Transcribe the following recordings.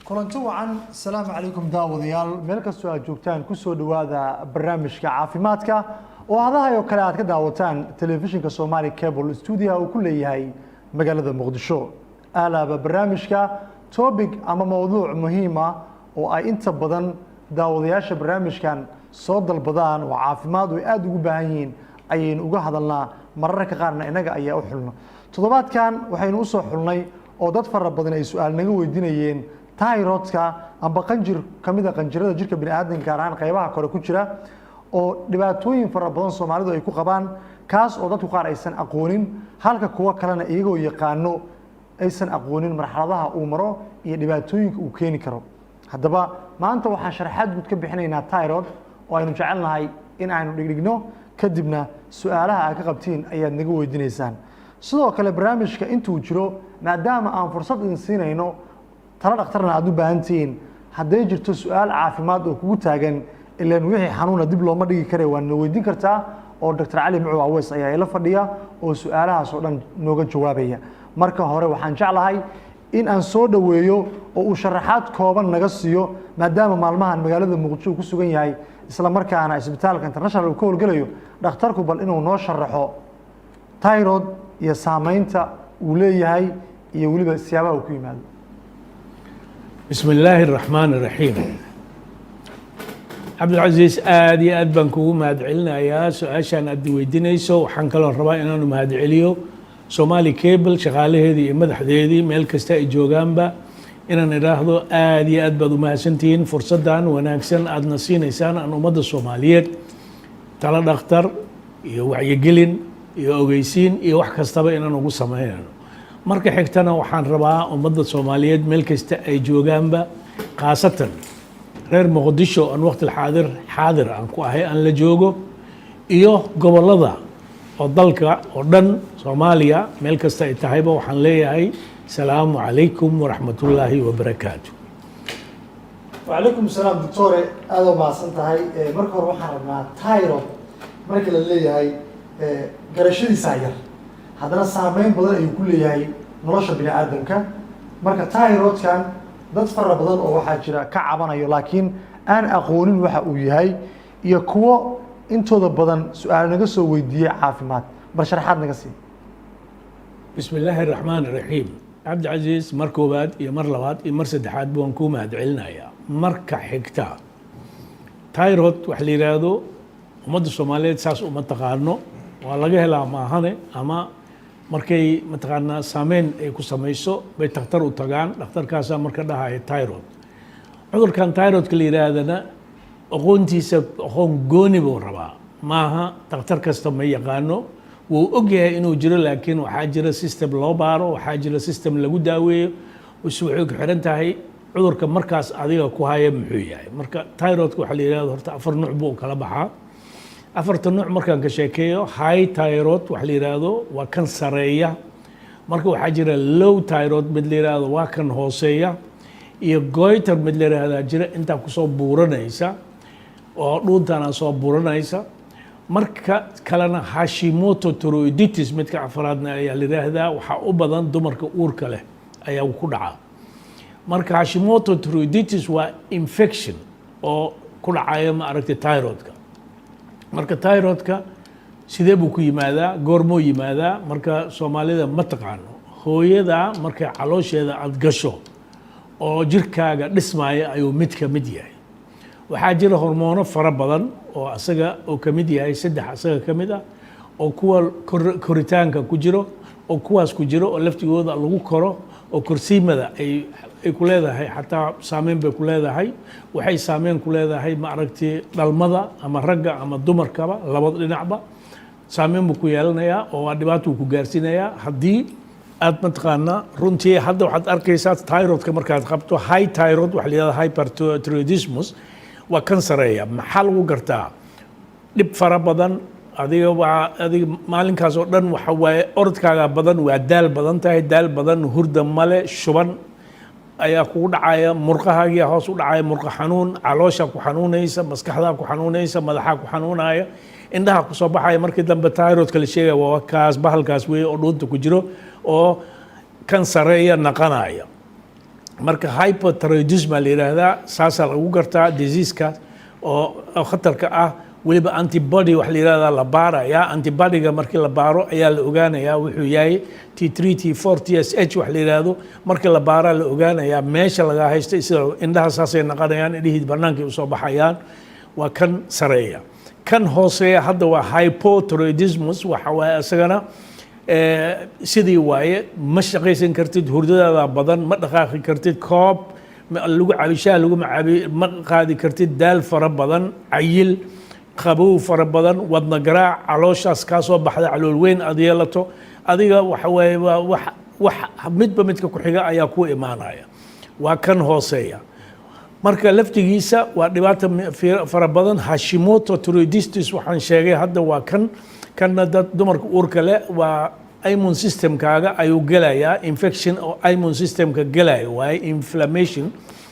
Kulanti wacan, asalaamu calaykum daawadayaal, meel kastoo aad joogtaan, kusoo dhowaada barnaamijka caafimaadka oo hadahay oo kale aad ka daawataan telefishinka Somali Cable, stuudiyaha uu ku leeyahay magaalada Muqdisho. Alaaba barnaamijka topic ama mowduuc muhiima oo ay inta badan daawadayaasha barnaamijkan soo dalbadaan oo caafimaad oo aada ugu baahan yihiin ayaynu uga hadalnaa. Mararka qaarna innaga ayaa u xulno. Toddobaadkan waxaynu usoo xulnay oo dad fara badan ay su-aal naga weydiinayeen thyroidka amba qanjir kamida qanjirada jirka bini aadamka, gaar ahaan qaybaha kore ku jira, oo dhibaatooyin fara badan Soomaalidu ay ku qabaan, kaas oo dadku qaar aysan aqoonin, halka kuwo kalena iyagoo yaqaano aysan aqoonin marxaladaha uu maro iyo dhibaatooyinka uu keeni karo. Haddaba maanta waxaan sharaxaad guud ka bixinaynaa thyroid oo aynu jecelnahay in aynu dhigdhigno, kadibna su-aalaha aad ka qabtiin ayaad naga weydiinaysaan. Sidoo kale barnaamijka intuu jiro, maadaama aan fursad idin siinayno, talo dhakhtarna aad u baahan tihiin, hadday jirto su-aal caafimaad oo kugu taagan, ilan wixii xanuuna dib looma dhigi kare, waa na weydiin kartaa oo Dr. Cali Mucu Aweys ayaa ila fadhiya oo su-aalahaas oo dhan nooga jawaabaya. Marka hore waxaan jeclahay in aan soo dhoweeyo oo uu sharaxaad kooban naga siiyo, maadaama maalmahan magaalada Muqdisho uu ku sugan yahay, isla markaana Isbitaalka International uu ka howlgelayo dhakhtarku, bal inuu noo sharaxo thyroid iyo saameynta uu leeyahay iyo weliba siyaabaha uu ku yimaado. بسم الله الرحمن الرحيم. Cabdilcasiis, aada iyo aad baan kugu mahadcelinayaa su-aashaan aad weydiinayso. Waxaan kaloo rabaa inaanu mahadceliyo Somali Cable, shaqaalaheedii iyo madaxdeedii meel kasta ay joogaanba, inaan idhaahdo aada iyo aad baad umahadsantihiin fursaddan wanaagsan aadna siinaysaan aan ummadda Soomaaliyeed talo dhakhtar iyo wacyigelin iyo ogeysiin iyo wax kastaba inaan ugu sameynayno. Marka xigtana waxaan rabaa ummadda Soomaaliyeed meel kasta ay joogaanba, khaasatan reer Muqdisho aan waqti xaadir xaadir aan ku ahay, aan la joogo, iyo gobollada oo dalka oo dhan, Soomaaliya meel kasta ay tahayba, waxaan leeyahay salaamu calaykum waraxmatullaahi wabarakaatu. Wacalaykum salaam doctore, aada u mahadsan tahay. Marka hore waxaan rabnaa, thyroid marka la leeyahay garashadiisaa yar, haddana saameyn badan ayuu ku leeyahay nolosha bini aadamka. Marka thyroidkan dad fara badan oo waxaa jira ka cabanayo laakiin aan aqoonin waxa uu yahay, iyo kuwo intooda badan su-aal naga soo weydiiyey caafimaad. Bal sharaxaad naga sii. Bismi illaahi araxmaan iraxiim. Cabdicasiis, mar koowaad iyo mar labaad iyo mar saddexaad baan kuu mahadcelinayaa. Marka xigta, thyroid waxa la yidhaahdo ummadda Soomaaliyeed saas uma taqaano. Waa laga helaa maahane, ama markay mataqaanaa saameyn ay ku samayso bay takhtar u tagaan, dhakhtarkaasaa marka dhahaya thyroid. Cudurkan thyroidka la yidhaahdana aqoontiisa aqoon gooni buu rabaa, maaha takhtar kasta ma yaqaano. Wuu og yahay inuu jiro, laakiin waxaa jira system loo baaro, waxaa jira system lagu daaweeyo. Bas waxay ku xiran tahay cudurka markaas adiga ku haya muxuu yahay. Marka thyroidka waxaa la yidhahda horta afar nuuc buu kala baxaa. Afarta nuuc markaan ka sheekeeyo, high thyroid waxa la yidhaahdo waa kan sareeya. Marka waxaa jira low thyroid mid la yidhaahdo, waa kan hooseeya, iyo goiter mid la yidhaahdaa jira, intaa kusoo buuranaysa oo dhuuntana soo buuranaysa. Marka kalena Hashimoto thyroiditis midka afraadna ayaa la yidhaahdaa, waxaa u badan dumarka uurka leh ayaa ku dhacaa. Marka Hashimoto thyroiditis waa infection oo ku dhacaya, ma aragtay, thyroidka. Marka thyroidka sidee buu ku yimaadaa? Goormuu yimaadaa? Marka Soomaalida ma taqaano. Hooyada markay caloosheeda aada gasho oo jirkaaga dhismaya ayuu mid ka mid yahay. Waxaa jira hormoono fara badan oo asaga oo ka mid yahay, saddex asaga ka mid ah, oo kuwa koritaanka ku jiro, oo kuwaas ku jiro oo laftigooda lagu koro, oo korsiimada ay ku leedahay, xataa saameyn bay ku leedahay. Waxay saameyn ku leedahay, ma aragtay, dhalmada, ama ragga ama dumarkaba, labada dhinacba saameyn buu ku yeelanayaa oo waa dhibaatuu ku gaarsiinayaa haddii aad mataqaanaa. Runtii hadda waxaad arkaysaa thyroidka markaad qabto high thyroid, waxa la yihahda hyperthyroidismus, waa kan sareeya. Maxaa lagu gartaa? Dhib fara badan adiga, waa adiga maalinkaas oo dhan waxa waaye orodkaaga badan, waa daal badan tahay, daal badan, hurda male, shuban ayaa kugu dhacaya, murqahaagiyaa hoos u dhacaya, murqa xanuun, caloosha ku xanuunaysa, maskaxdaa ku xanuunaysa, madaxaa ku xanuunaya, indhaha kusoo baxaya. Markii dambe thyroidka la sheegaya waa kaas, bahalkaas weeye oo dhuunta ku jiro oo kan sareeya naqanaya. Marka hypothyroidism baa la yidhaahdaa, saasaa lagu gartaa diseasekaas oo khatarka ah. Weliba antibody wax la yidhahdaa la baarayaa. Antibodyga markii la baaro ayaa la ogaanayaa wuxuu yahay. T3, T4, TSH wax la yidhaahdo markii la baaraa la ogaanayaa meesha laga haystay. Sida indhaha saasay naqanayaan, indhihii bannaankay usoo baxayaan. Waa kan sareeya. Kan hooseeya hadda waa hypothyroidismus. Waxa waaye isagana sidii waaye, ma shaqaysan kartid, hurdadaada badan, ma dhaqaaqi kartid, koob lagu cabi shaah lagu macabi ma qaadi kartid, daal fara badan, cayil, qabow fara badan, wadna garaac, calooshaas kaa soo baxda, calool weyn aad yeelato. Adiga waxa waaye waa wax midba midka ku xiga ayaa ku imaanaya. Waa kan hooseeya. Marka laftigiisa waa dhibaata fara badan. Hashimoto thyroiditis waxaan sheegay hadda waa kan. Kanna dad dumarka uurka leh waa immune systemkaaga ayuu gelayaa. Infection oo immune systemka gelaya waaye, inflammation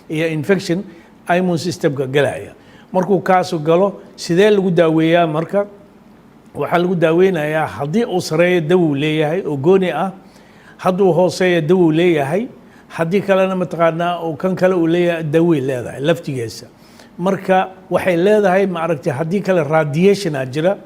iyo infection immune systemka gelaya. Markuu kaasu galo, sidee lagu daaweeyaa? Marka waxaa lagu daaweynayaa, haddii uu sareeyo dawuu leeyahay oo gooni ah, hadduu hooseeyo dawuu leeyahay, haddii kalena mataqaanaa uu kan kale uu leeyahay daway leedahay laftigeesa. Marka waxay leedahay, ma aragtay, haddii kale radiation aa jira.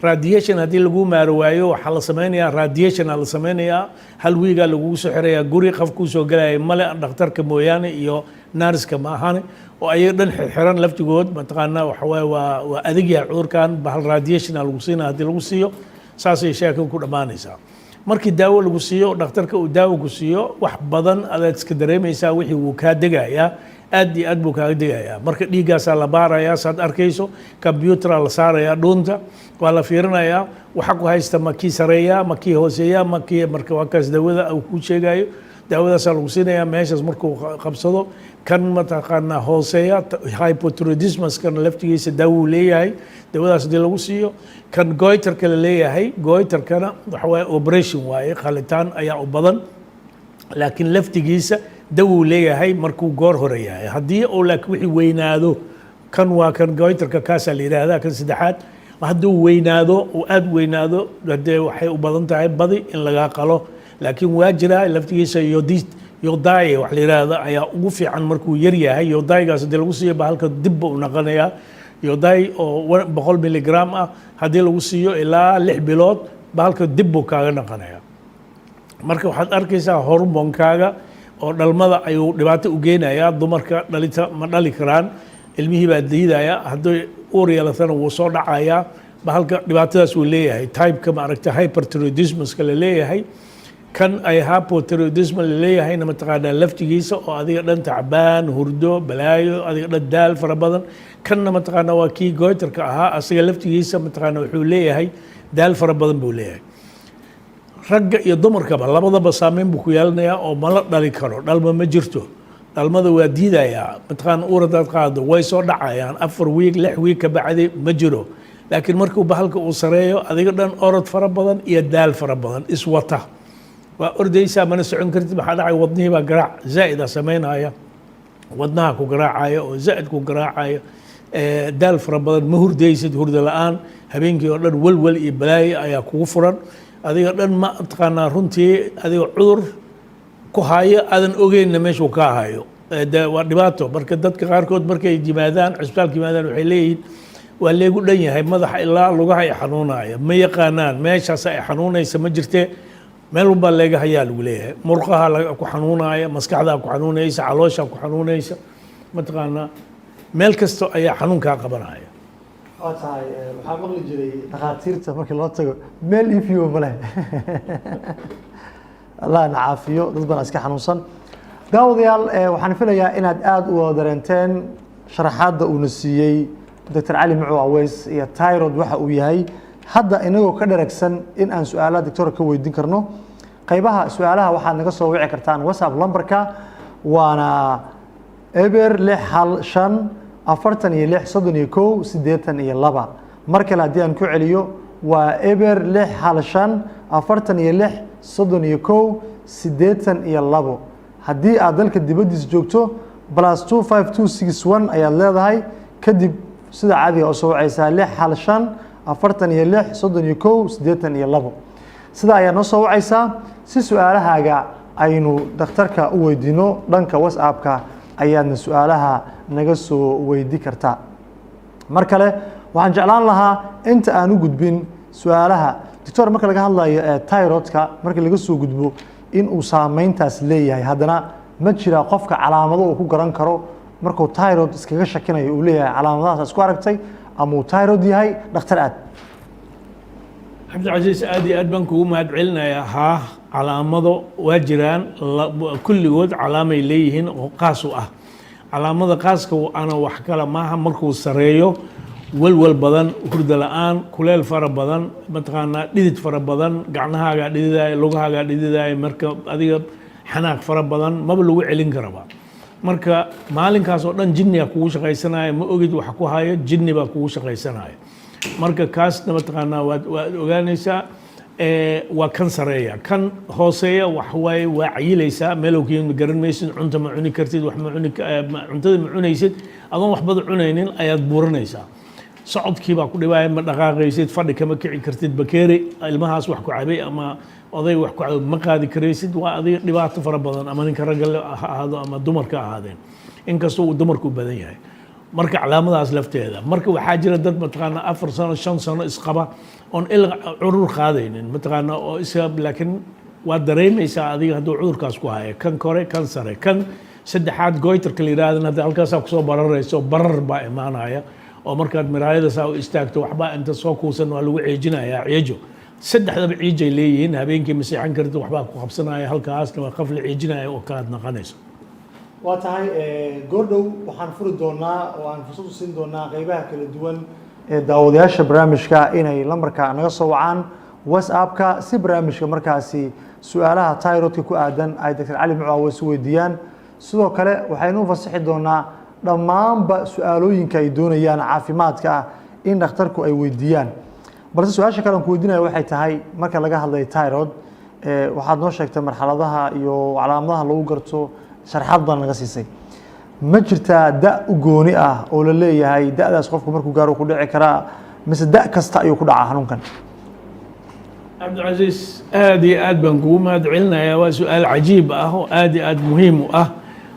Radiation haddii lagu maaro waayo, waxaa la sameynayaa radiation aa la sameynayaa. Hal wiigaa lagugu soo xirayaa guri, qof kuu soo gelaya male dhakhtarka mooyaane iyo nurse-ka ma ahane, oo ayaga dhan xirxiran laftigood. Mataqaanaa, waxa waaye waa adag yahay cudurkan. Bahal radiation aa lagu siinaya. Haddii lagu siiyo, saasay sheekada ku dhammaanaysaa. Markii daawo lagu siiyo, dhakhtarka uu daawo ku siiyo, wax badan adaad iska dareemaysaa. Wixii wuu kaa degayaa, aad iyo aad buu kaaga degayaa. Marka dhiiggaasaa la baarayaa, saad arkayso computeraa la saarayaa dhuunta, waa la fiirinayaa waxa ku haysta, ma kii sareeya, ma kii hooseeya, ma kii. Marka waa kaas daawada uu kuu sheegayo, daawadaasaa lagu siinayaa. Meeshaas markuu qabsado kan mataqaanaa hooseeya, hypothyroidismuskan laftigiisa daawuu leeyahay. Daawadaas haddii lagu siiyo, kan goiterka la leeyahay, goiterkana waxa waaye operation waaye, qalitaan ayaa u badan, laakiin laftigiisa dawuu leeyahay markuu goor hore yahay. Haddii uu laakiin wixii weynaado, kan waa kan goiterka, kaasaa la yidhaahdaa kan saddexaad. Hadduu weynaado, uu aada weynaado, hadee waxay u badan tahay badi in lagaa qalo, laakiin waa jiraa laftigiisa iodide wax la yidhaahdo ayaa ugu fiican markuu yar yahay. Iodidegaas haddii lagu siiyo, bahalka dibba u naqanayaa. Iodide oo 100 milligram ah haddii lagu siiyo ilaa 6 bilood, bahalka dib buu kaaga naqanayaa. Marka waxaad arkaysaa hormoonkaaga oo dhalmada ayuu dhibaato u geenayaa. Dumarka dhalita ma dhali karaan, ilmihii baa diidaya. Hadday uur yeelatana wuu soo dhacayaa bahalka. Dhibaatadaas uu leeyahay typeka, maaragtay, hyperthyroidismuska la leeyahay. Kan ay hypothyroidism la leeyahayna, mataqaanaa, laftigiisa oo adiga dhan tacbaan, hurdo, balaayo, adiga dhan daal fara badan. Kanna mataqaanaa waa kii goiterka ahaa. Asiga laftigiisa mataqaanaa wuxuu leeyahay daal fara badan buu leeyahay. Ragga iyo dumarkaba labadaba saameyn buu ku yeelanayaa oo mala dhali karo, dhalma ma jirto, dhalmada waa diidayaa. Mataqaana, uur hadaad qaado way soo dhacayaan 4 wiig, 6 wiig ka bacdi ma jiro. Laakiin markuu bahalka uu sareeyo, adiga dhan orod fara badan iyo daal fara badan iswata, waa ordaysaa, mana socon kartid. Maxaa dhacay? Wadnihii baa garaac zaa'ida samaynaya, wadnaha ku garaacaya oo zaa'id ku garaacaya, daal fara badan, ma hurdaysid, hurdo la-aan, habeenkii oo dhan welwel iyo balaayo ayaa kugu furan. Adiga dhan ma taqaanaa, runtii adiga cudur ku hayo aadan ogeynna meeshuu ka hayo. De waa dhibaato. Marka dadka qaarkood markay yimaadaan cisbitaalka yimaadaan, waxay leeyihiin waa leegu dhan yahay, madaxa ilaa lugaha ay xanuunaya. Ma yaqaanaan meeshaas ay xanuunaysa, ma jirtee, meel walbaa leega hayaa lagu leeyahay. Murqaha ku xanuunaya, maskaxdaa ku xanuunaysa, calooshaa ku xanuunaysa, mataqaanaa, meel kasta ayaa xanuunkaa qabanaya. Waa tahay. Waxaa maqli jiray dhakhaatiirta markii loo tago meel ifiyo ma leh. Allah na caafiyo, dad badan iska xanuunsan. Daawadayaal, waxaan filayaa inaad aada u wada dareenteen sharaxaadda uuna siiyey Dr. Cali Macow Aweys iyo thyroid waxa uu yahay. Hadda inagoo ka dharagsan in aan su-aalaha doctora ka weydiin karno, qaybaha su-aalaha waxaad naga soo wici kartaan WhatsApp lambarka, waana 0615 46 31 82. Mar kale haddii aan ku celiyo, waa 0615 46 31 82. Haddii aad dalka dibaddiisa joogto, +25261 ayaad leedahay, kadib sida caadiga oo soo wacaysaa 615 46 31 82. Sidaa ayaa noo soo wacaysaa si su-aalahaaga Aynu dhakhtarka u weydiino. Dhanka WhatsAppka ayaadna su-aalaha naga soo weydi kartaa. Mar kale waxaan jeclaan lahaa, inta aan u gudbin su-aalaha, doctor, marka laga hadlayo ee thyroidka, marka laga soo gudbo in uu saameyntaas leeyahay, haddana ma jiraa qofka calaamado uu ku garan karo markuu thyroid iskaga shakinayo, uu leeyahay calaamadahaas isku aragtay ama uu thyroid yahay, dhakhtar aad? Cabdilcasiis, aad iyo aad baan kugu mahad celinayaa. Haa, calaamado waa jiraan. Kulligood calaamay leeyihiin oo qaas u ah. Calaamada qaaska ana wax kale maaha: markuu sareeyo, walwal badan, hurdo la-aan, kuleel fara badan, mataqaanaa, dhidid fara badan, gacnahaagaa dhididaya, lugahaagaa dhididaya, marka adiga xanaaq fara badan, maba lagu celin karaba. Marka maalinkaas oo dhan jinnigaa kugu shaqaysanaya. Ma ogid wax ku hayo, jinni baa kugu shaqaysanaya. Marka kaasna mataqaanaa waad ogaanaysaa. Waa kan sareeya. Kan hooseeya wax waaye, waa cayilaysaa, meelow ka yimid garan maysid, cunto ma cuni kartid, wax ma cuni, cuntada ma cunaysid. Adoon waxbada cunaynin ayaad buuranaysaa. Socodkii baa ku dhibaya, ma dhaqaaqaysid, fadhi kama kici kartid, bakeeri ilmahaas wax ku cabay ama oday wax ku cabay ma qaadi karaysid. Waa adiga dhibaato fara badan, ama ninka ragga ha ahaado ama dumarka ha ahaadeen, inkastoo uu dumarku u badan yahay. Marka calaamadaas lafteeda. Marka waxaa jira dad mataqaanaa 4 sano, 5 sano isqaba oon il curur qaadaynin, mataqaanaa, oo isa, laakiin waad dareemaysaa adiga hadduu cudurkaas ku haya. Kan kore, kan sare, kan saddexaad goiterka la yidhaahdan, hadda halkaasaa kusoo bararayso, barar baa imaanaya, oo markaad miraayada saa u istaagto, waxbaa inta soo kuusan, waa lagu ceejinayaa, ceejo. Saddexdaba ciijay leeyihiin. Habeenkii ma seexan kartid, waxbaa ku qabsanaya halkaasna, waa qaf la ciijinaya oo kalaad naqanayso. Waa tahay. Goordhow waxaan furi doonaa oo aan fursad u siin doonaa qeybaha kala duwan ee daawadayaasha barnaamijka inay lambarka naga soo wacaan WhatsAppka, si barnaamijka markaasi su-aalaha thyroidka ku aadan ay Dr Cali Mucaawe isu weydiiyaan. Sidoo kale waxaynu u fasixi doonaa dhammaanba su-aalooyinka ay doonayaan caafimaadka ah in dhakhtarku ay weydiiyaan. Balse su-aasha kale aan ku weydiinaya waxay tahay, marka laga hadlayo thyroid, waxaad noo sheegtay marxaladaha iyo calaamadaha lagu garto, sharxaad baan naga siisay. Ma jirtaa da u gooni ah oo la leeyahay da'daas qofku markuu gaaro ku dhici karaa, mise da kasta ayuu ku dhacaa xanuunkan? Cabdilcasiis, aad iyo aad baan kugu mahad celinayaa. Waa su-aal cajiib ah oo aad iyo aad muhiim u ah.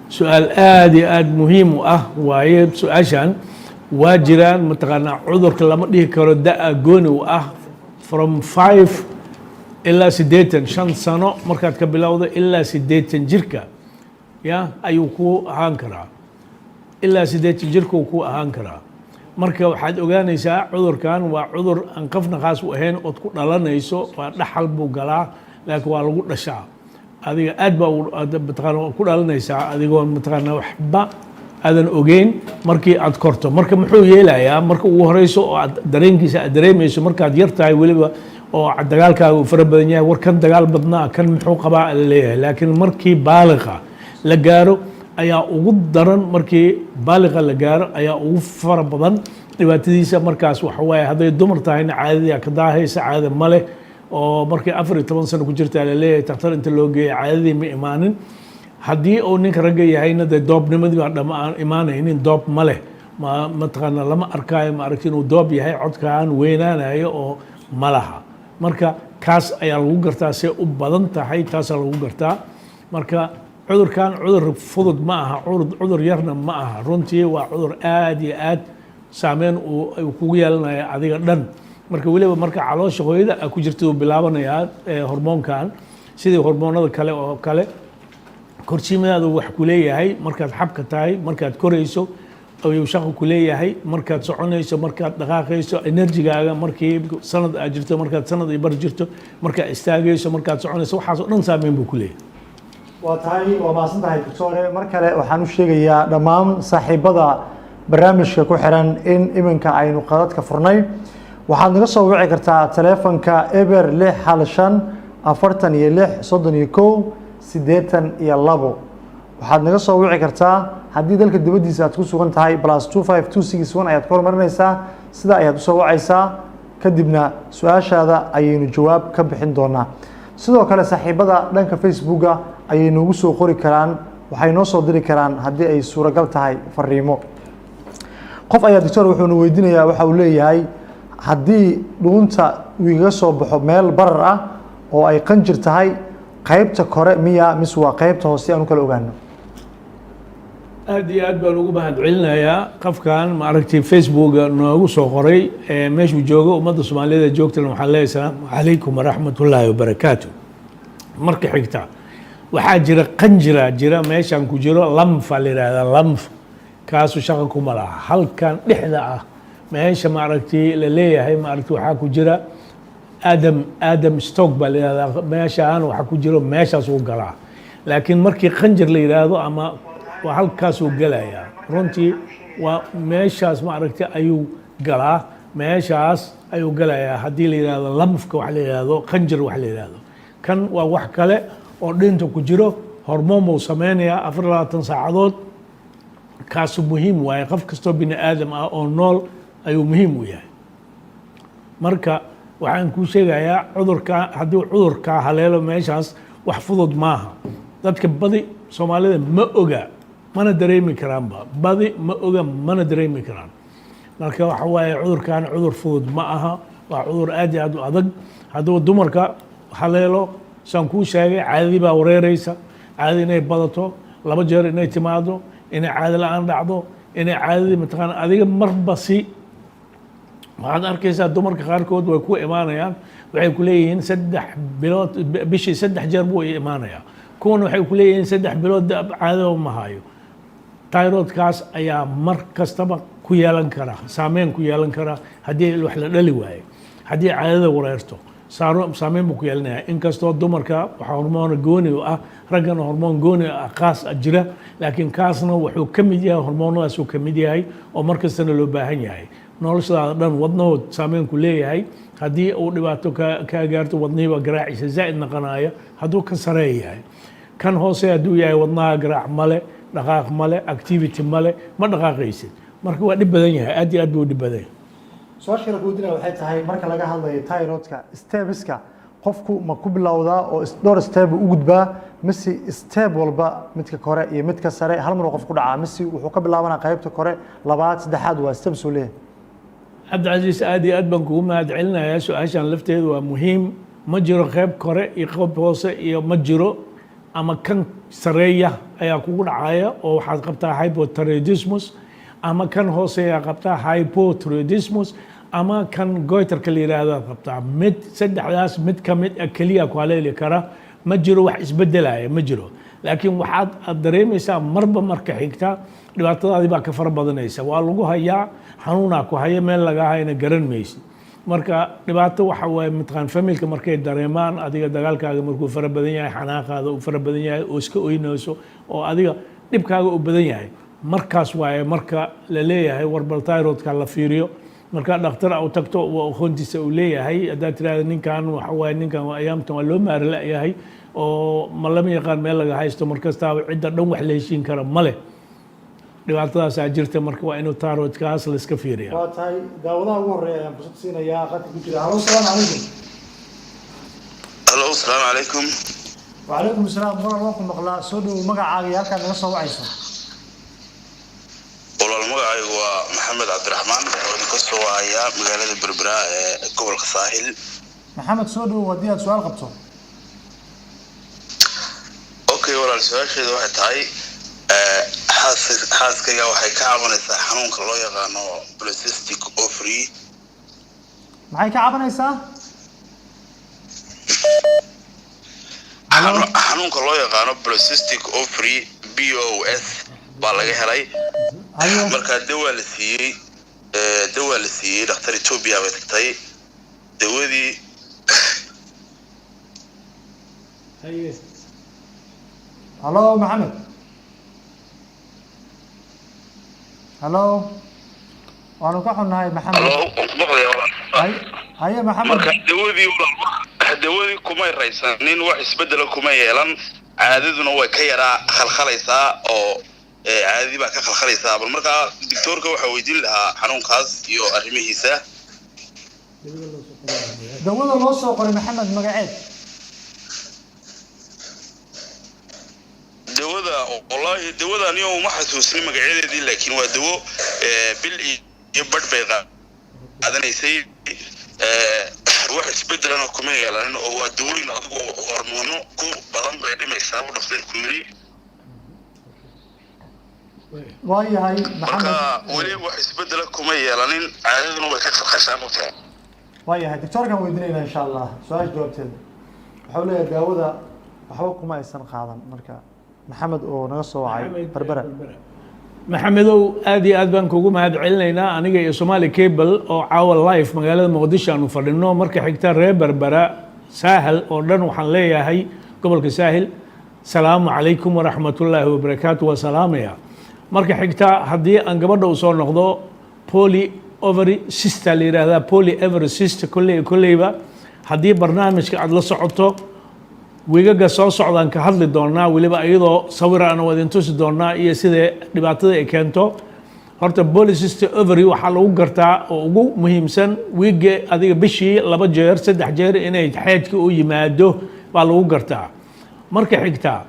Su-aal aad iyo aad muhiim u ah waaye su-aashan. Waa jiraan, mataqaanaa, cudurka lama dhihi karo da-a gooni u ah. From 5 ilaa 80, 5 sano markaad ka bilowdo ilaa 80 jirka ya ayuu ku ahaan karaa, ilaa 80 jirka uu ku ahaan karaa. Marka waxaad ogaanaysaa cudurkan waa cudur aan qofna khaas u ahayn ood ku dhalanayso. Waa dhaxal buu galaa, laakiin waa lagu dhashaa. Adiga aad baa mataqaana ku dhalanaysaa adigoon mataqaana waxba aadan ogeyn markii aad korto. Marka muxuu yeelayaa? Marka ugu horeyso oo aad dareenkiisa aad dareemayso markaad yar tahay weliba, oo dagaalkaaga uu fara badan yahay, war kan dagaal badnaa, kan muxuu qabaa, la leeyahay. Laakiin markii baaliqa la gaaro ayaa ugu daran. Markii baaliqa la gaaro ayaa ugu fara badan dhibaatadiisa. Markaas waxa waaye, hadday dumar tahayna caadadii ka daahaysa, caada ma leh, oo markay 14 sano ku jirtaa laleeyahay takhtar inta loo geeya, caadadii ma imaanin. Haddii uu ninka ragga yahayna, dee doobnimadii baa dhama aan imaanaynin, doob ma leh, ma mataqaana, lama arkaayo, ma aragti inuu doob yahay, codkaan weynaanayo oo ma laha. Marka kaas ayaa lagu gartaa, see u badan tahay taasaa lagu gartaa. Marka cudurkan cudur fudud ma aha, cudur yarna ma aha. Runtii waa cudur aad iyo aad saameyn uu kugu yeelanaya adiga dhan. Marka weliba marka caloosha hooyada a ku jirta uu bilaabanayaa hormoonkan, sidii hormoonada kale oo kale. Korsiimadaadu wax ku leeyahay markaad xabka tahay, markaad korayso ayuu shaqo ku leeyahay, markaad soconayso, markaad dhaqaaqayso, energygaaga markii sanad aad jirto, markaad sanad iyo bar jirto, markaad istaagayso, markaad soconayso, waxaas oo dhan saameyn buu ku leeyahay. Waa tahay, waa mahadsan tahay, doctore. Mar kale waxaan u sheegayaa dhammaan saaxiibada barnaamijka ku xiran in iminka aynu qadadka furnay. Waxaad naga soo wici kartaa taleefanka 0615 46 31 82. Waxaad naga soo wici kartaa haddii dalka dibaddiisa aad ku sugan tahay, +252 61 ayaad ka hormarinaysaa. Sida ayaad usoo wacaysaa, kadibna su-aashaada ayaynu jawaab ka bixin doonaa. Sidoo kale saaxiibada dhanka Facebooka ayay noogu soo qori karaan, waxay noo soo diri karaan haddii ay suuragal tahay fariimo. Qof ayaa, doctor, wuxuuna weydiinayaa, waxa uu leeyahay, haddii dhuunta uu igaga soo baxo meel barar ah oo ay qanjir tahay. Qaybta kore miya mise waa qaybta hoose, aan u kala ogaano? Aad iyo aad baan ugu mahad celinayaa qofkan, ma aragtay, Facebooka noogu soo qoray ee meeshuu joogo. Ummadda Soomaaliyeed ee joogtana waxaan leeyahay asalaamu calaykum waraxmatullaahi wabarakaatu. Marka xigta, waxaa jira qanjira jira meeshan ku jiro, lymph-a la yidhaahdaa. Lymph kaasu shaqa kuma laha. Halkan dhexda ah, meesha, ma aragtay, la leeyahay, ma aragtay, waxaa ku jira Adam stalk baa la yidhahdaa. Meeshaan waxaa ku jiro, meeshaas uu galaa. Laakiin markii qanjir la yidhaahdo ama waa halkaasuu gelayaa. Runtii waa meeshaas, ma aragtay, ayuu galaa, meeshaas ayuu gelayaa. Haddii la yidhahdo lymph-ka wax la yidhahdo, qanjir wax la yidhahdo, kan waa wax kale oo dhinta ku jiro. Hormoon buu sameynayaa 24 saacadood. Kaasu muhiim waaye, qof kastoo bini aadam ah oo nool ayuu muhiim u yahay. Marka waxaan kuu sheegayaa, cudurka haddii cudurkaa haleelo meeshaas, wax fudud maaha. Dadka badi Soomaalida ma oga, mana dareemi karaanba. Badi ma oga, mana dareemi karaan. Marka waxa waaye, cudurkan cudur fudud ma aha, waa cudur aad iyo aad u adag. Hadduu dumarka haleelo, saan kuu sheegay, caadadii baa wareereysa. Caadadii inay badato, laba jeer inay timaado, inay caado la-aan dhacdo, inay caadadii mataqaana adiga marba si. Waxaad arkaysaa dumarka qaarkood way ku imaanayaan, waxay ku leeyihiin 3 bilood bishii saddex jeer buu i imaanayaa. Kuwan waxay ku leeyihiin 3 bilood caadaba ma hayo. Thyroidkaas ayaa mar kastaba ku yeelan kara, saameyn ku yeelan kara. Haddii wax la dhali waayo, haddii caadada wareerto, saameyn buu ku yeelanaya. Inkastoo dumarka waxaa hormoon gooni u ah, raggana hormoon gooni ah qaas ah jira, laakiin kaasna wuxuu ka mid yahay hormoonadaasuu ka mid yahay oo mar kastana loo baahan yahay noloshadaada dhan. Wadnahood saameyn ku leeyahay. Haddii uu dhibaato kaa gaarto, wadnihii baa garaaciisa zaa'id naqanaya hadduu ka sareeya yahay. Kan hoose hadduu yahay, wadnaha garaac male, dhaqaaq male, activity male, ma dhaqaaqaysid. Marka waa dhib badan yahay, aad iyo aad buu u dhib badan yahay. Su-aasha kale kuweydiinaya waxay tahay, marka laga hadlayo thyroidka, steps-ka qofku ma ku bilowdaa oo dhowr step u gudbaa, mise step walba, midka kore iyo midka sare, hal mar uu qof ku dhacaa, mise wuxuu ka bilaabanaa qaybta kore, labaad, saddexaad, waa steps uu leeyahay? Cabdicasiis, aad iyo aad baan kugu mahad celinayaa. Su-aashan lafteedu waa muhiim. Ma jiro qayb kore iyo qayb hoose iyo ma jiro. Ama kan sareeya ayaa kugu dhacaya oo waxaad qabtaa hypothyroidismus, ama kan hooseeyaa qabtaa hypothyroidismus, ama kan goiter-ka la yidhaahdaad qabtaa. Mid saddexdaas mid ka mid a keliya ku haleeli kara. Ma jiro wax isbedelaya, ma jiro. Laakiin waxaad aad dareemaysaa marba marka xigta dhibaatadaadii baa ka fara badanaysa. Waa lagu hayaa, xanuunaa ku haya, meel lagaa hayna garan maysid. Marka dhibaato waxa waaye, mataqaan, family-ka markay dareemaan adiga dagaalkaaga markuu fara badan yahay, xanaaqaada uu fara badan yahay, oo iska oynayso, oo adiga dhibkaaga uu badan yahay, markaas waaye marka la leeyahay war bal thyroidka la fiiriyo. Marka dhakhtar u tagto, waa aqoontiisa uu leeyahay. Haddaad tirahda ninkan waxa waaye, ninkan waa ayaamtan waa loo maari la-yahay oo ma lama yaqaan meel laga haysto, markastaaba cidda dhan wax la heshiin kara ma leh, dhibaatadaasaa jirta. Marka waa inuu thyroidkaas la iska fiiriya. Waa tahay. Daawadaha ugu horeeya ayaan fursad siinayaa qadka ku jira. Halo, asalaamu calaykum. Halo, asalaamu calaykum. Wacalaykum asalaam. Walaal, waan ku maqlaa, soo dhowow. Magacaaga iyo halkaad naga soo wacayso? Walaal, magacaygu waa Maxamed Cabdiraxmaan oo idinka soo wacayaa magaalada Berbera ee gobolka Saaxil. Maxamed, soo dhowow haddii aad su-aal qabto. Okay walaal, su-aasheedu waxay tahay, xaaskayga waxay ka cabanaysaa xanuunka loo yaqaano polycystic ovary. Maxay ka cabanaysaa? Xanuunka loo yaqaano polycystic ovary, PCOS baa laga helay. Markaa dawaa la siiyey, dawaa la siiyey. Dhakhtar Ethiopia bay tagtay, dawadii. Halo Maxamed, halo, waanu ka xunnahay Maxamed. Halo, waan ku maqlayaa walaal. Haye Maxamed. Marka dawadii walaal, dawadii kumay raysanin, wax isbedela kuma yeelan. Caadaduna way ka yaraa khalkhalaysaa oo caadadii baa ka khalkhalaysaa. Bal markaa doctoorka waxaa weydiin lahaa xanuunkaas iyo arrimihiisa. Dawada loo soo qoray Maxamed magaceed? Dawada, wallahi dawada aniga uma xasuusin magacyadeedii, laakiin waa dawo bil iyo badh bay qaadanaysay. Wax isbedelana kuma yeelanin oo waa dawooyin adigu hormoono ku badan bay dhimaysaa buu dhakhtarku yidhi. Waayahay. Marka Maxamed. Weli wax isbedela kuma yeelanin, caadaduna way ka khalkhashaa mugtahay. Waayahay, doctoorkaan weydiinayna insha Allah su-aasha jawaabteeda. Waxau leeyahay daawada waxba kuma aysan qaadan. Marka Maxamed oo naga soo wacay Berbera. Maxamedow, aad iyo aad baan kugu mahad celinaynaa aniga iyo Somali Cable oo caawa live magaalada Muqdisho aanu fadhino. Marka xigta, reer Berbera, Saahil oo dhan waxaan leeyahay, gobolka Saahil, salaamu calaykum waraxmatullaahi wabarakaatu, waa salaamaya. Marka xigta, haddii aan gabadha u soo noqdo, poly ovary cyst la yidhaahdaa, poly ovary cyst. Kolley kolleyba haddii barnaamijka aada la socoto, wiigaga soo socdaan ka hadli doonaa, weliba iyadoo sawir aan wadin tusi doonaa iyo sida dhibaatada ay keento. Horta polycystic ovary waxaa lagu gartaa oo ugu muhiimsan wiigga adiga bishii laba jeer, saddex jeer inay xeedka u yimaado baa lagu gartaa. Marka xigta,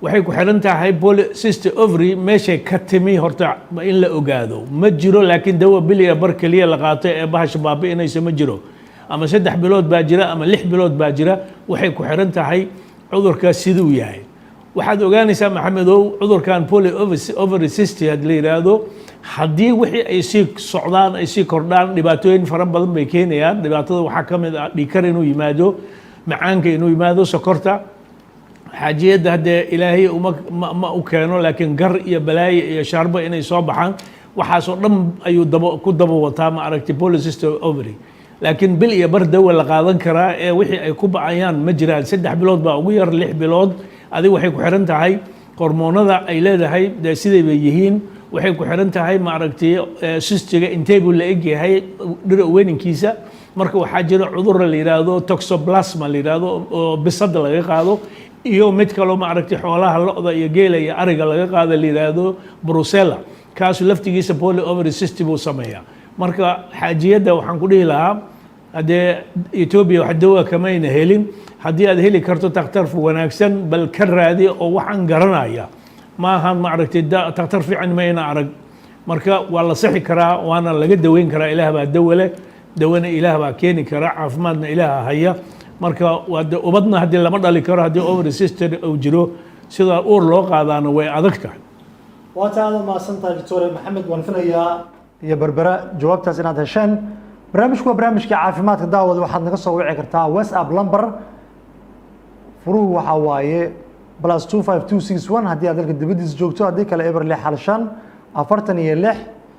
waxay ku xiran tahay polycystic ovary meeshay ka timi horta in la ogaado. Ma jiro laakiin dawa biliya bar keliya la qaato ee bahasha baabi'inaysa ma jiro. Ama 3 bilood baa jira ama 6 bilood baa jira. Waxay ku xiran tahay cudurka siduu yahay. Waxaad ogaanaysaa, Maxamedow, cudurkan poly ovary cyst had la yidhaahdo, haddii wixii ay sii socdaan, ay sii kordhaan, dhibaatooyin fara badan bay keenayaan. Dhibaatada waxaa ka mid ah dhiigkar inuu yimaado, macaanka inuu yimaado, sokorta. Xaajiyadda haddee Ilaahay uma ma u keeno, laakiin gar iyo balaayo iyo shaarbo inay soo baxaan, waxaasoo dhan ayuu daba ku daba wataa, ma aragtay, polycystic ovary. Laakiin bil iyo bar dawa la qaadan karaa ee wixii ay ku ba'ayaan ma jiraan. 3 bilood baa ugu yar, 6 bilood adiga. Waxay ku xiran tahay hormoonada ay leedahay dee siday bay yihiin. Waxay ku xiran tahay, ma aragtay, cystiga intee buu la eg yahay, dhira weninkiisa. Marka waxaa jira cudurra la yidhaahdo toxoplasma la yidhaahdo oo bisada laga qaado, iyo mid kaloo, ma aragtay, xoolaha lo'da iyo geela iyo ariga laga qaado, la yidhaahdo brucella. Kaasu laftigiisa poly ovary cyst buu sameeyaa. Marka xaajiyadda waxaan ku dhihi lahaa, haddee Etoobiya wax dawa kamayna helin, haddii aad heli karto takhtar wanaagsan bal ka raadi oo waxaan garanaya maahan, ma aragtay, takhtar fiican mayna arag. Marka waa la sixi karaa waana laga daweyn karaa. Ilaah baa dawa leh, dawana Ilaah baa keeni kara, caafimaadna Ilaaha haya. Marka waa de ubadna haddii lama dhali karo haddii ovary cyst uu jiro, sida uur loo qaadaana way adag tahay. Waa taa, aad mahadsan tahay, doctor Maxamed. Waan filayaa iyo Berbera jawaabtaas inaad hesheen. Barnaamijku waa barnaamijka caafimaadka. Daawada, waxaad naga soo wici kartaa WhatsApp number. Furuhu waxaa waaye +25261 haddii aad dalka dibaddiisa joogto. Haddii kale 0615 46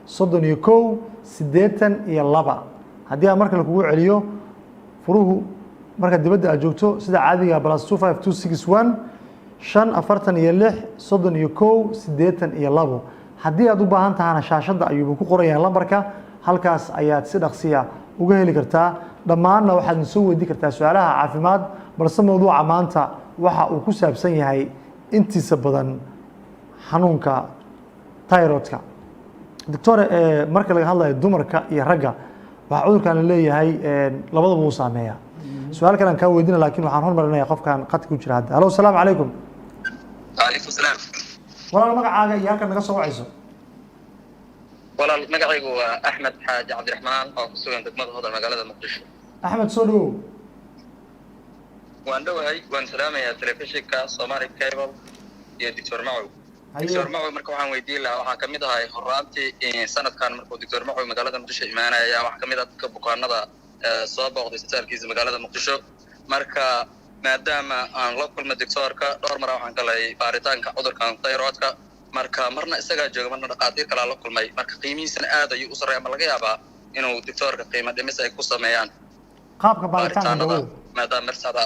31 82. Haddii aan markale kugu celiyo furuhu, marka dibadda aad joogto sida caadiga +25261 5 46 31 82. Haddii aad u baahan tahana shaashadda ayuuba ku qoran yahay lambarka, halkaas ayaad si dhaqsiya uga heli kartaa. Dhammaanna waxaad soo weydii kartaa su-aalaha caafimaad, balse mawduuca maanta waxa uu ku saabsan yahay intiisa badan xanuunka thyroidka. Doctor, marka laga hadlayo dumarka iyo ragga, waxaa cudurkan la leeyahay labadaba wuu saameeyaa. Su-aal kale aan kaa weydina, laakiin waxaan hormarinaya qofkan qadka ku jira hadda. Halo, asalaamu calaykum. Calaykum salaam. Walaal, magacaaga iyo halkan naga soo wacayso? Walaal, magacaygu waa Axmed Xaaji Cabdiraxmaan oo ku sugan degmada Hodan, magaalada Muqdisho. Axmed, soo dhawow. Waan dhowahay, waan salaamayaa telefishinka Somali Cable iyo Doctor Macow. Doctor Macow, marka waxaan weydiin lahaa, waxaan kamid ahay horaantii sanadkan markuu Doctor Macow magaalada Muqdisho imaanaya ayaa waxaa kamid ah dadka bukaanada soo booqday isbitaalkiisa magaalada Muqdisho. Marka maadaama aan la kulmay doctoorka dhowr mara, waxaan galay baaritaanka cudurkan thyroidka. Marka marna isagaa jooga, marna dhaqaatiir kalaa la kulmay. Marka qiimihiisana aad ayuu u sarreeya. Ma laga yaabaa inuu doctoorka qiimo dhimis ay ku sameeyaan qaabka baaritaanka baaritaanada dawada? Maadaama marsada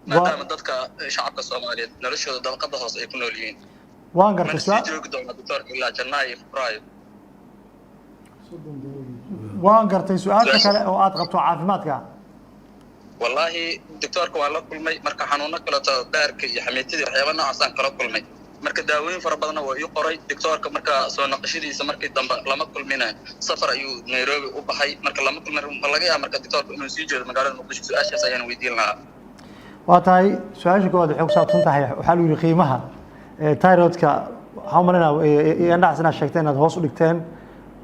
maadaama dadka shacabka Soomaaliyeed noloshooda dabaqada hoose ay ku nool yihiin. Waan gartay. Mana sii joogi doona doctoorka ilaa Janaayo iyo Febraayo? Waan gartay. Su-aasha kale oo aad qabto caafimaadka? Wallaahi doctoorka waan la kulmay. Marka xanuuno kaleeto, baarka iyo xamiitidii, waxyaaba noocaasaan kala kulmay. Marka daawooyin fara badanna waa ii qoray doctoorka. Marka soo naqashadiisa markii dambe lama kulmina, safar ayuu Nairobi u baxay, marka lama kulmin. Ma laga yaaba marka doctoorka inuu sii jeedo magaalada Muqdisho? Su-aashaas ayaan weydiin lahaa. Waa tahay. Su-aasha koowaad waxay ku saabsan tahay, waxaa lagu yihi qiimaha thyroidka. Waxaan u malaynaa indhahaas inaad sheegteen inaad hoos u dhigteen.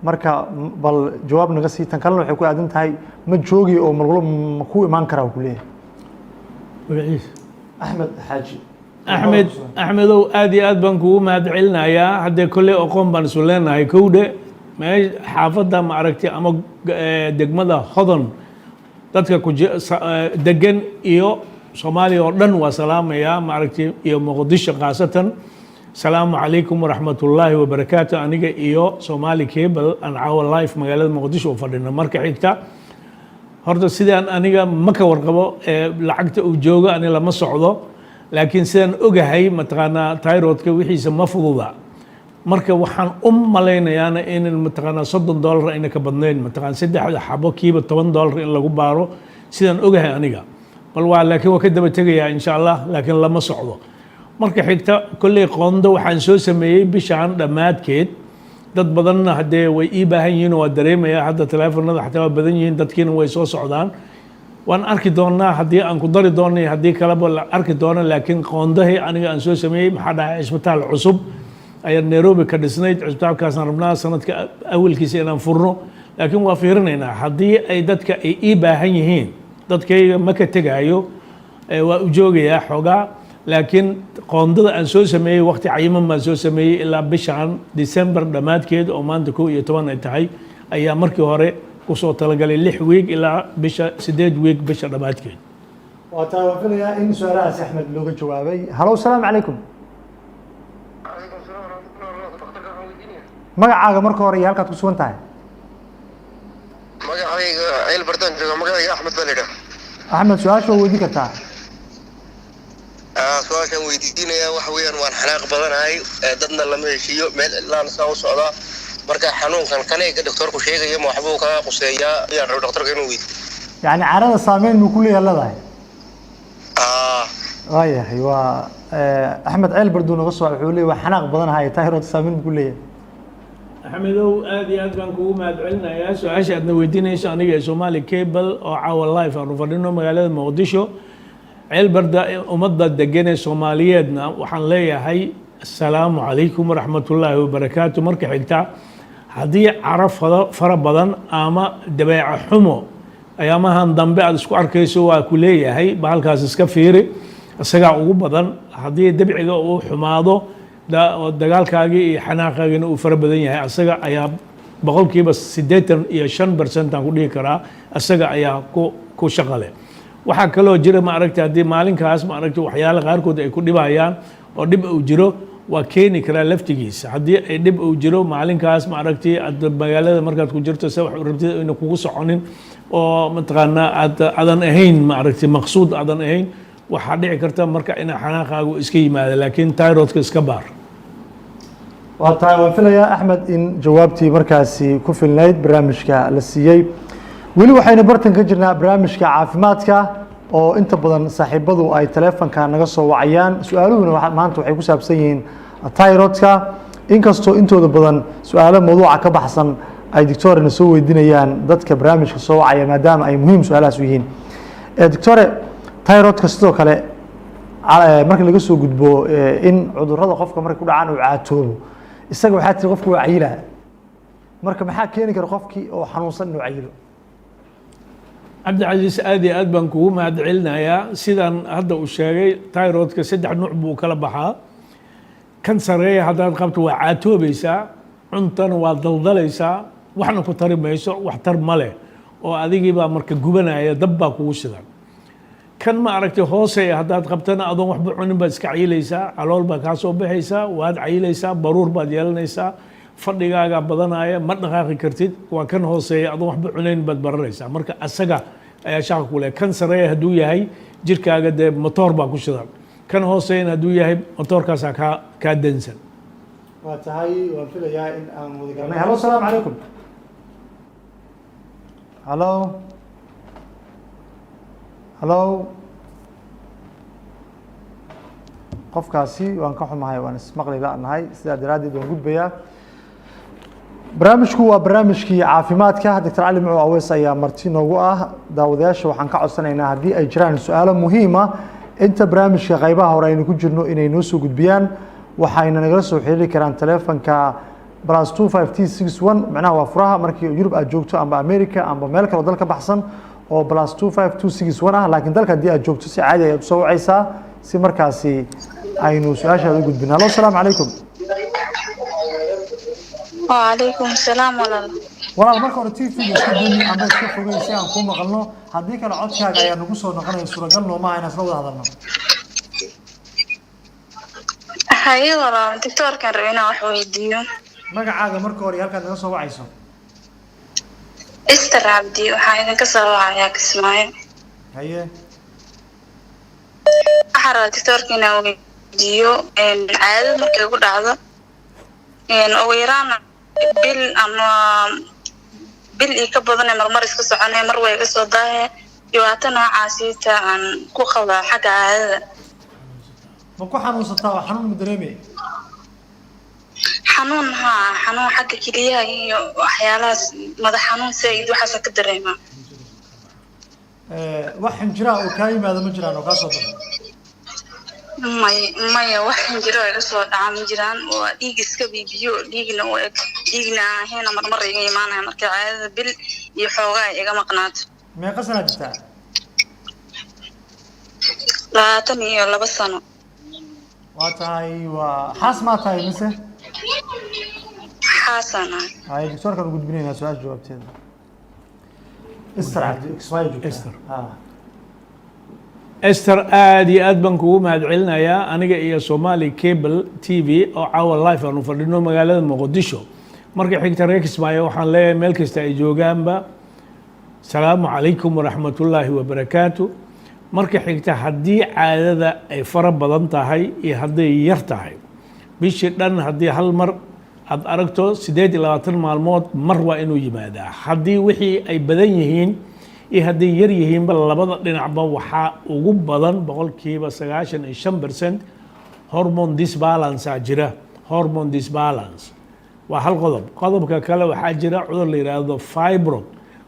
Marka bal jawaab naga sii. Tan kalena waxay ku aadan tahay, ma joogi oo malgulo ma ku imaan karaa, ku leeyahay. Magaciisa? Axmed Xaaji. Axmed, Axmedow, aad iyo aad baan kugu mahad celinayaa. Haddee kolley oqoon baan isu leenahay, kowdhe. Mee xaafadda, ma aragtay, ama degmada Hodon dadka ku degan iyo Soomaaliya oo dhan waa salaamayaa, ma aragtay, iyo Muqdisho khaasatan. Asalaamu calaykum waraxmatullaahi wabarakaatu. Aniga iyo Somali Cable aan caawa live magaalada Muqdisho u fadhino. Marka xigta, horta sidaan aniga ma ka warqabo lacagta uu joogo, ani lama socdo, laakiin sidaan ogahay, mataqaanaa, thyroidka wixiisa ma fududa. Marka waxaan u malaynayaana in, mataqaanaa, $30 ayna ka badnayn, mataqaana, saddexda xabo kiiba $10 in lagu baaro, sidaan ogahay aniga. Bal waa, laakiin waa ka daba tegayaa insha Allah, laakiin lama socdo. Marka xigta, kolley qoondo waxaan soo sameeyey bishaan dhammaadkeed. Dad badanna haddee way ii baahan yihiin oo waa dareemaya hadda teleefonada xataa waa badan yihiin, dadkiina way soo socdaan. Waan arki doonaa haddii aan ku dari doono iyo haddii kaleba la arki doono, laakiin qoondahii aniga aan soo sameeyey, maxaa dhahay, cisbitaal cusub ayaan Nairobi ka dhisnayd. Cisbitaalkaasaan rabnaa sanadka awalkiisa inaan furno, laakiin waa fiirinaynaa haddii ay dadka ay ii baahan yihiin. Dadkayga ma ka tegaayo, waa u joogayaa xoogaa, laakiin qoondada aan soo sameeyey waqti cayiman baan soo sameeyey. Ilaa bishan December dhammaadkeed, oo maanta 11 ay tahay, ayaa markii hore kusoo talagalay 6 week ilaa bisha 8 week, bisha dhammaadkeed. Waa tahay, waan filayaa in su-aalahaasi Axmed looga jawaabay. Halo, asalaamu calaykum. Calaykum salaam waraxmatullahi wabarakatu. Dhakhtarka waxaan weydiinaya. Magacaaga marka hore iyo halkaad ku sugan tahay. Magacayga Ceel Bardaan jooga, magacayga Axmed baa la yidhaha. Axmed, su-aasha waa weydiin kartaa. Su-aashaan weydiinaya waxa weeyaan, waan xanaaq badanahay, dadna lama heshiiyo, meel cidlaan saa u socdaa. Marka xanuunkan kaneega doktorku sheegaya ma waxbuu kaa quseeyaa, ayaan rabo doktorka inuu weydiiyo. Yacni carada saameyn muu ku leeyahay leedahay? Ah. Waayahay, waa Axmed Ceel Barduu naga soo, wuxuu leeyahay waa xanaaq badanahay, thyroid saameyn buu ku leeyahay. Axmedow, aad iyo aad baan kugu mahad celinayaa su-aasha aadna weydiinayso aniga ee Somali Cable oo caawa live aanu fadhino magaalada Muqdisho. Ceelbarda ummadda degan ee Soomaaliyeedna waxaan leeyahay assalaamu calaykum waraxmatullaahi wabarakaatu. Marka xigta, haddii caro fara badan ama dabeeco xumo ayaamahan dambe aad isku arkayso, waa ku leeyahay bahalkaas iska fiiri, isagaa ugu badan. Haddii dabciga uu xumaado oo dagaalkaagii iyo xanaaqaagina uu fara badan yahay, asaga ayaa 85% aan ku dhihi karaa, isaga ayaa ku shaqo leh. Waxaa kaloo jira, ma aragtay, haddii maalinkaas, ma aragtay, waxyaala qaarkood ay ku dhibayaan oo dhib uu jiro, waa keeni karaa laftigiisa. Haddii ay dhib uu jiro maalinkaas, ma aragtay, aad magaalada markaad ku jirto se wax u rabtid ayna kugu soconin oo mataqaanaa aad adan ahayn, ma aragtay, maqsuud aadan ahayn, waxaa dhici karta marka ina xanaaqaagu iska yimaada, laakiin thyroidka iska baar. Waa tahay, waan filayaa Axmed in jawaabtii markaasi ku filnayd barnaamijka la siiyey. Weli waxaynu bartan ka jirnaa barnaamijka caafimaadka, oo inta badan saaxiibadu ay taleefonka naga soo wacayaan. Su-aaluhuna maanta waxay ku saabsan yihiin thyroidka, inkastoo intooda badan su-aalo mawduuca ka baxsan ay doctorena soo weydiinayaan dadka barnaamijka soo wacaya, maadaama ay muhiim su-aalahaas u yihiin. Doctore, thyroidka sidoo kale, marka laga soo gudbo in cudurrada qofka markay ku dhacaan uu caatoobo, isaga waxaa tiri qofku waa cayilaa. Marka maxaa keeni kara qofkii oo xanuunsan inuu cayilo? Cabdicasiis, aad iyo aad baan kugu mahad celinayaa. Sidaan hadda uu sheegay, thyroidka saddex nuuc buu kala baxaa. Kan sareeya haddaad qabto, waa caatoobaysaa, cuntana waa daldalaysaa, waxna ku tari mayso, waxtar ma leh, oo adigii baa marka gubanaya, dab baa kugu shidan. Kan, ma aragtay, hooseeya haddaad qabtana, adoon waxba cunin baad iska cayilaysaa, calool baa kaa soo baxaysaa, waad cayilaysaa, baruur baad yeelanaysaa, fadhigaagaa badanaya, ma dhaqaaqi kartid. Waa kan hooseeya, adoon waxba cunayn baad baranaysaa. Marka asaga ayaa shaqa ku leh. Kan sareeya hadduu yahay, jirkaaga dee motoor baa ku shidan. Kan hooseeyana hadduu yahay, motoorkaasaa kaa dansan. Waa tahay, waan filayaa in aan wada garanay. Halo, asalaamu calaykum. Halo, halo. Qofkaasi waan ka xumahay, waan ismaqli la'nahay, sidaa daraaddeed waan gudbayaa. Barnaamijku waa barnaamijkii caafimaadka. Doctor Cali Mucu Aweys ayaa marti noogu ah. Daawadayaasha waxaan ka codsanaynaa haddii ay jiraan su-aalo muhiima inta barnaamijka qaybaha hore aynu ku jirno inay noo soo gudbiyaan. Waxayna nagala soo xiriiri karaan taleefanka. +25261, macnaha waa furaha markii Yurub aad joogto amba America amba meel kaloo dal ka baxsan oo +25261 ah. Laakiin dalka haddii aad joogto, si caadi ayaad usoo wacaysaa si markaasi aynu su-aashaada u gudbin. Halo, asalaamu calaykum. وعليكم السلام walaal. Walaal, marka hore TV-ga iska dami ama iska fogey si aan kuu maqalno. Haddii kale codkaaga ayaa nagu soo noqonaya, suuragal noomaha inaan isla wada hadalno. Haye walaal, doctoorkan rabay inaan wax weydiiyo. Magacaaga marka hore iyo halkaad naga soo wacayso. Ester Cabdi, waxaan idinka soo wacayaa Kismaayo. Haye. Waxaan rabaa doctoorka inaan weydiiyo caadada markay ku dhacdo, ugu yaraan bil ama bil iyo ka badan marmar iska soconay, mar way iga soo daahe. Dhibaato noocaasiita aan ku qabaa xagga caadada. Ma ku xanuunsataa oo xanuun ma dareemay? Xanuun haa, xanuun xagga keliyaha iyo waxyaalahaas, madax xanuun saaid, waxaasa ka dareemaa. Wax xinjiraa oo kaa yimaado ma jiraan oo kaa soo baxo? Maya, maya, wax xinjiro iga soo dhaca ma jiraan. Waa dhiig iska bibiyo, dhiigna u eg, dhiigna aan ahayna marmar iga imaanaya marka caadada bil iyo xoogaa ay iga maqnaato. Meeqa sanaa jirtaa? 22 sano. Waa tahay. Waa xaas maa tahay mise? Xaasana. Haye, doctoorkaan u gudbinaynaa su-aasha jawaabteeda. Esther Cabdi, Kismaayo joogtaa. Esther. Ha. Esther, aad iyo aad baan kugu mahadcelinayaa aniga iyo Somali Cable TV oo caawa live aanu fadhino magaalada Muqdisho. Marka xigta, reer Kismaayo waxaan leeyahay meel kasta ay joogaanba, salaamu calaykum waraxmatullaahi wabarakaatu. Marka xigta, haddii caadada ay fara badan tahay iyo hadday yar tahay, bishii dhan haddii hal mar aad aragto, 28 maalmood mar waa inuu yimaadaa. Haddii wixii ay badan yihiin iyo hadday yar yihiinba, labada dhinacba waxaa ugu badan 95% hormone disbalance aa jira. Hormone disbalance waa hal qodob. Qodobka kale, waxaa jira cudur la yidhaahdo fibroid.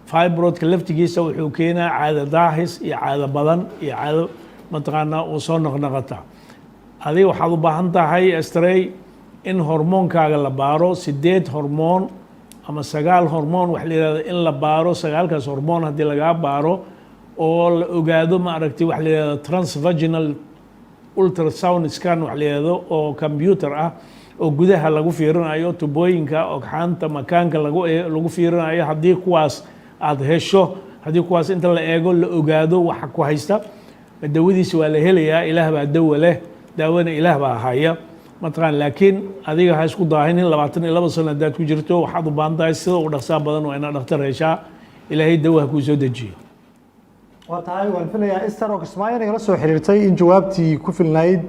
Fibroidka laftigiisa wuxuu keenaa caado daahis iyo caado badan iyo caado mataqaanaa uu soo noqnoqota. Adiga waxaad u baahan tahay, Esther, in hormoonkaaga la baaro, sideed hormoon ama sagaal hormoon wax la yihahdo in la baaro. Sagaalkaas hormoon haddii lagaa baaro oo la ogaado, ma aragtay, wax la yihahdo transvaginal ultrasound scan wax la yihahdo oo computer ah oo gudaha lagu fiirinayo tubooyinka ogxaanta makaanka lagu fiirinayo, haddii kuwaas aad hesho, haddii kuwaas inta la eego la ogaado waxa ku haysta, dawadiisa waa la helayaa. Ilaah baa dawa leh, daawana Ilaah baa haya mataqaan. Laakiin adiga ha isku daahinin. 22 sano haddaad ku jirto, waxaad u baahan tahay sida u dhaqsaa badan waa inaad dhakhtar heshaa. Ilaahay dawa ha kuu soo dejiyo. Waa tahay, waan filayaa Esther oo Kismaayo nagala soo xiriirtay in jawaabtii ku filnayd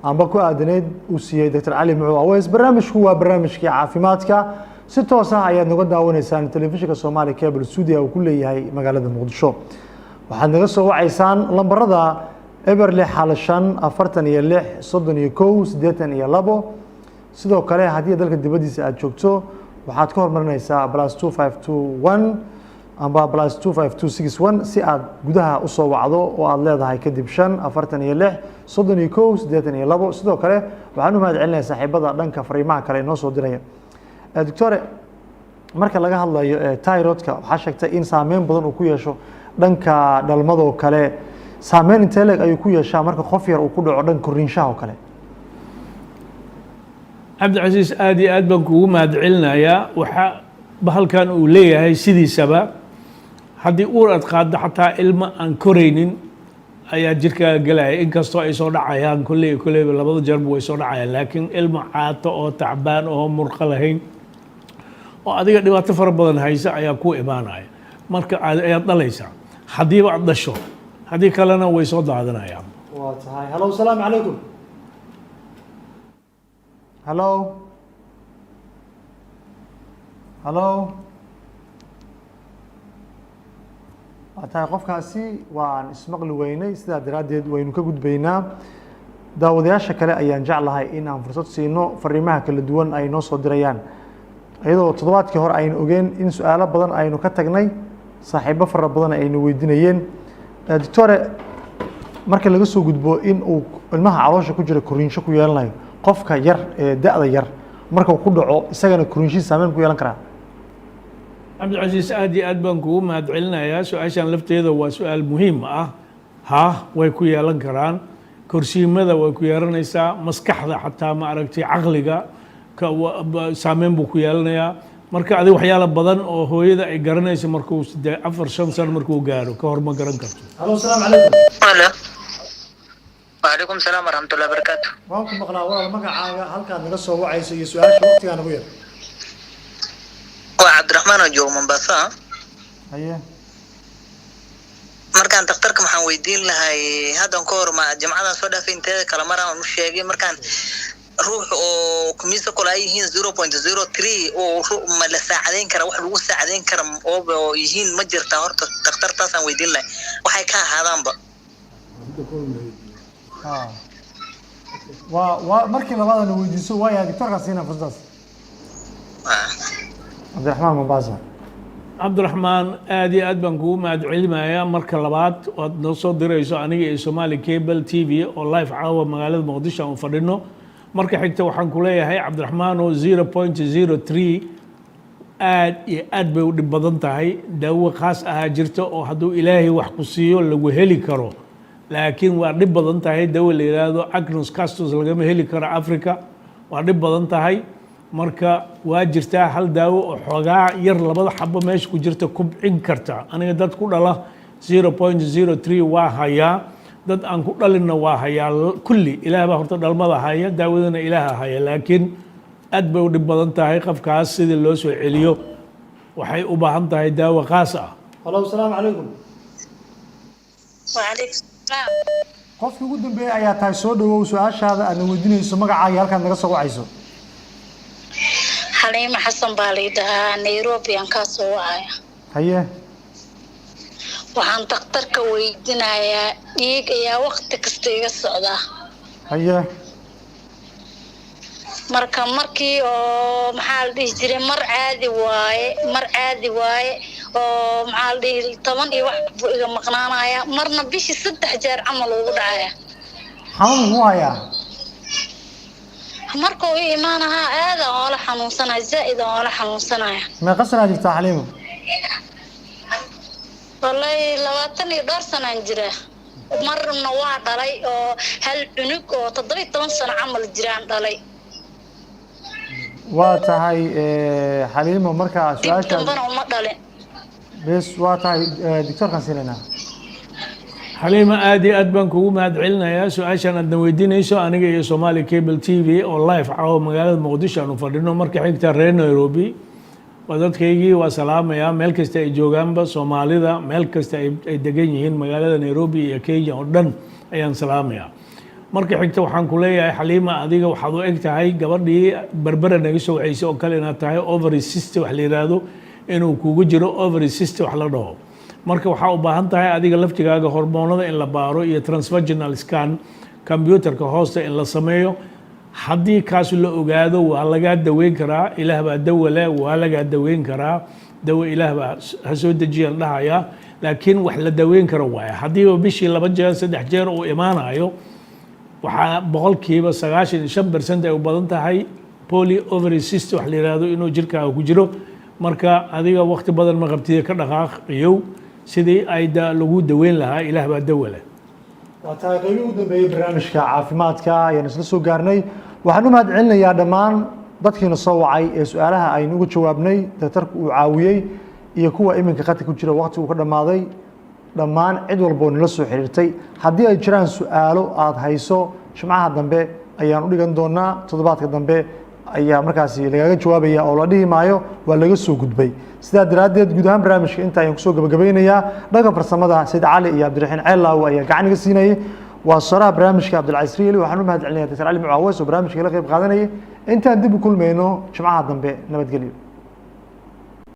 amba ku aadanayd uu siiyey Dr. Cali Muxuu Aweys. Barnaamijku waa barnaamijkii caafimaadka. Si toos ah ayaad naga daawanaysaan telefishinka Somali Cable studio uu ku leeyahay magaalada Muqdisho. Waxaad naga soo wacaysaan lambarada 065 46 31 82. Sidoo kale, haddii dalka dibaddiisa aad joogto, waxaad ka hormarinaysaa +2521 amba +25261 si aad gudaha usoo wacdo oo aad leedahay kadib 5 46 31 82. Sidoo kale waxaan u mahad celinaya saaxiibada dhanka fariimaha kale inoo soo diraya. Doctore, marka laga hadlayo thyroidka, waxaa sheegtay in saameyn badan uu ku yeesho dhanka dhalmadoo kale. Saameyn intee leeg ayuu ku yeeshaa marka qof yar uu ku dhaco dhanka koriinshaha oo kale? Cabdicasiis, aad iyo aad baan kugu mahad celinayaa. Waxaa bahalkan uu leeyahay sidiisaba, haddii uur aad qaaddo, xataa ilmo aan koraynin ayaa jirkaaga gelaya. Inkastoo ay soo dhacayaan kolley kolleyba, labada jeerba way soo dhacayaan, laakiin ilmo caato oo tacbaan oo murqo lahayn oo adiga dhibaato fara badan haysa ayaa ku imaanaya. Marka ayaad dhalaysaa, haddiiba aad dhasho, haddii kalena way soo daadanayaan. Waa tahay. Halo, asalaamu calaykum. Halo, halo. Waa tahay, qofkaasi waan ismaqli weynay, sidaa daraaddeed waynu ka gudbaynaa. Daawadayaasha kale ayaan jeclahay in aan fursad siino, fariimaha kala duwan ay noo soo dirayaan, iyadoo toddobaadkii hore aynu ogeen in su-aalo badan aynu ka tagnay, saaxiibo fara badan aynu weydiinayeen. Doctore, marka laga soo gudbo in uu ilmaha caloosha ku jira koriinsho ku yeelanayo, qofka yar ee da-da yar Marka ku dhaco isagana koriinshihiisa saameyn ku yeelan karaa? Cabdicasiis, aad iyo aad baan kugu mahad celinayaa. Su-aashan lafteeda waa su-aal muhiim ah. Ha, way ku yeelan karaan. Korsiimada way ku yeelanaysaa, maskaxda xataa, ma aragtay, caqliga saameyn buu ku yeelanayaa. Marka adiga waxyaalo badan oo hooyada ay garanayso markuu 4, 5 sano markuu gaaro, ka hor ma garan karto. Halo, asalaamu calaykum. Halo. وعليكم السلام ورحمة الله وبركاته. Waan ku maqlaa, walaal. Magacaaga, halkaad naga soo wacayso iyo su-aasha, waqtigaa nagu yar. Waa Cabdiraxmaan oo joogo Mombasa. Haye. Markaan dhakhtarka waxaan weydiin lahay, haddan ka hor ma jimcadan soo dhaafay inteeda kale mar aan u sheegay, markaan ruux oo kumiisa kale ay yihiin 0.03 oo ma la saacadeyn kara? Wax lagu saacadeyn kara oo yihiin ma jirtaa horta? Dhakhtartaasaan weydiin lahay, waxay ka ahaadaanba. Ha, waa markii labaadana weydiiso. Waayahay, doctorkaa siina fursadaas. Cabdiraxmaan, Mombasa. Cabdiraxmaan, aad iyo aad baan kugu mahad celinayaa marka labaad oad noo soo dirayso aniga iyo Somali Cable TV oo live caawa magaalada Muqdisho aan fadhino. Marka xigta waxaan ku leeyahay, Cabdiraxmaan, oo 0.03 aad iyo aad bay u dhib badan tahay. Daawo khaas ahaa jirta oo hadduu Ilaahay wax ku siiyo lagu heli karo, laakiin waa dhib badan tahay. Daawo la yidhaahdo Agnus castus lagama heli karo Africa, waa dhib badan tahay. Marka waa jirtaa hal daawo oo xoogaa yar labada xabo meesha ku jirta kubcin karta. Aniga dad ku dhala 0.03 waa hayaa, dad aan ku dhalinna waa hayaa. Kulli Ilaah baa horta dhalmada haya, daawadana Ilaaha haya, laakiin aad bay u dhib badan tahay. Qofkaas sidii loo soo celiyo waxay u baahan tahay daawo khaas ah. Halo, asalaamu calaykum. وعليكم السلام. Qofkii ugu dambeeyey ayaa tahay. Soo dhawow, su-aashaada aadna weydiinayso, magacaaga, halkaad naga soo wacayso. Xaliimo Xasan baa la dhahaa, Nairobi aan kaa soo wacaya. Haye. Waxaan dhakhtarka weydiinayaa, dhiig ayaa waqti kasta iga socdaa. Haye. Marka markii oo, maxaa la dhihi jiray, mar caadi waaye, mar caadi waaye oo, maxaa la dhihi, 10 iyo wax buu iga maqnaanaya, marna bishii 3 jeer camal ugu dhacaya. Xanuun muxuu hayaa? Marka uu ii imaanahaa aada oola xanuunsanaya, zaa-id aan oola xanuunsanaya. Meeqa sanaa jirtaa, Xaliimo? Wallahi, 20 iyo dhowr sanaan jiraa. Marna waa dhalay oo hal cunug oo 17 sano camal jiraan dhalay. Waa tahay, Xaliimo, marka Dib su-aasha dambana uma dhalin. Bes, waa tahay, doctorkaan siinaynaa. Xaliima, aad iyo aad baan kugu mahad celinayaa su-aashan aadna weydiinayso aniga iyo Somali Cable TV oo live caawa magaalada Muqdisho aanu fadhino. Marka xigta, reer Nairobi waa dadkaygii, waa salaamayaa meel kasta ay joogaanba. Soomaalida meel kasta ay degan yihiin magaalada Nairobi iyo Kenya oo dhan ayaan salaamayaa. Marka xigta waxaan ku leeyahay, Xaliima, adiga waxaad u eg tahay gabadhii Berbera naga soo waceysay oo kale inaad tahay, ovary cyst wax la yiraahdo inuu kugu jiro, ovary cyst wax la dhaho. Marka waxaa u baahan tahay adiga laftigaaga hormoonada in la baaro iyo transvaginal scan, computerka hoosta in la sameeyo. Haddii kaas la ogaado, waa lagaa daweyn karaa. Ilaah baa dawa leh, waa lagaa daweyn karaa. Dawa Ilaah baa ha soo dejiyaan dhahayaa, laakiin wax la daweyn karo waaya. Haddiiba bishii 2 jeer, 3 jeer uu imaanayo, waxaa 95% ay u badan tahay poly ovary cyst wax la yiraahdo inuu jirkaaga ku jiro. Marka adiga waqti badan ma qabtide, ka dhaqaaq iyow sidii ay lagu daweyn lahaa. Ilaah baa dawa leh. Waa tahay, qaybihii ugu dambeeyey barnaamijka caafimaadka ayaan isla soo gaarnay. Waxaan u mahad celinayaa dhammaan dadkiina soo wacay ee su-aalaha aynu uga jawaabnay, daktarku uu caawiyey, iyo kuwa iminka khadka ku jira waqti uu ka dhammaaday, dhammaan cid walba oo nala soo xiriirtay. Haddii ay jiraan su-aalo aada hayso, jimcaha dambe ayaan u dhigan doonaa. Toddobaadka dambe ayaa markaasi lagaga jawaabaya oo la dhihi maayo waa laga soo gudbay. Sidaa daraaddeed, guud ahaan barnaamijka inta ayaan kusoo gabagabeynayaa. Dhanka farsamada, Sayid Cali iyo Cabdiraxiin Ceellaaw ayaa gacan iga siinayay. Waa soraha barnaamijka Cabdilcasiis Riili. Waxaan u mahad celinaya Dr. Cali Mucaawes oo barnaamijka la qayb qaadanayay. Intaan dib u kulmayno jimcaha dambe, nabadgelyo.